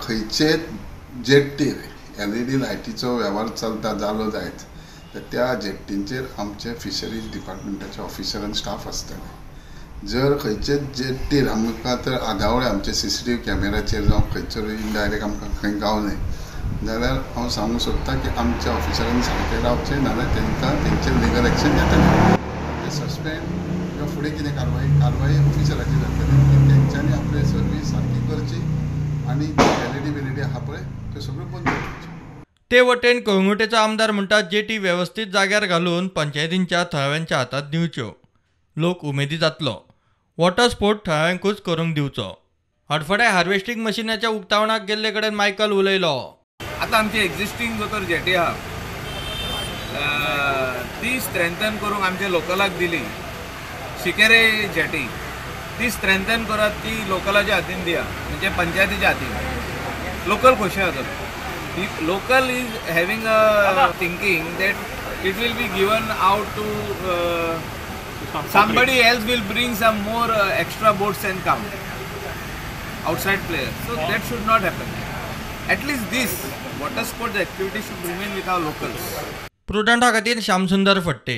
खंयचे जेट्टीर एलईडी लायटीचो वेव्हार चलता जालो जायत तर त्या जेट्टींचेर आमचे फिशरीज डिपार्टमेंटाचे ऑफिसर आनी स्टाफ आसतले. जर खंयचेच जेट्टीर आमकां तर आदावळे आमचे सीसीटीव्ही कॅमेराचेर जावं खंयसर इनडायरेक्ट आमकां खंय गावलें जाल्यार हांव सांगूंक सोदतां की आमच्या ऑफिसरांनी सारकें रावचें, नाजाल्यार तांकां तेंचेर लिगल एक्शन घेतलें, ते सस्पेंड किंवा फुडें कितें कारवाय ऑफिसराची जातली की तेंच्यांनी आपली सर्वीस सारकी करची आनी एलईडी बिलईडी आहा पळय त्यो सगळ्यो बंद करच्यो. ते वटेन कळंगुटेचो आमदार म्हणटा जेटी वेवस्थीत जाग्यार घालून पंचायतींच्या थळाव्यांच्या हातांत दिवच्यो, लोक उमेदी जातलो. वॉटर स्पोर्ट थळाव्यांकूच करूंक दिवचो. हडफड्या हार्वेस्टिंग मशिनाच्या उक्तावणाक गेल्ले कडेन मायकल उलयलो. आतां आमची एक्झिस्टींग जो तर जेटी आहा ती स्ट्रेंथन करूंक आमच्या लोकलाक दिली. शिकेरे जेटी ती स्ट्रेंथन करात, ती लोकलाच्या हातीन दिया, म्हणजे पंचायतीच्या हातीन. लोकल खोशी जातलो. Local is having a thinking that it will be given out to somebody else, will bring some more extra boats and come outside player. So that should not happen. At least this water sports activity should remain with our locals. प्रुडंटा खातीर श्यामसुंदर फट्टे.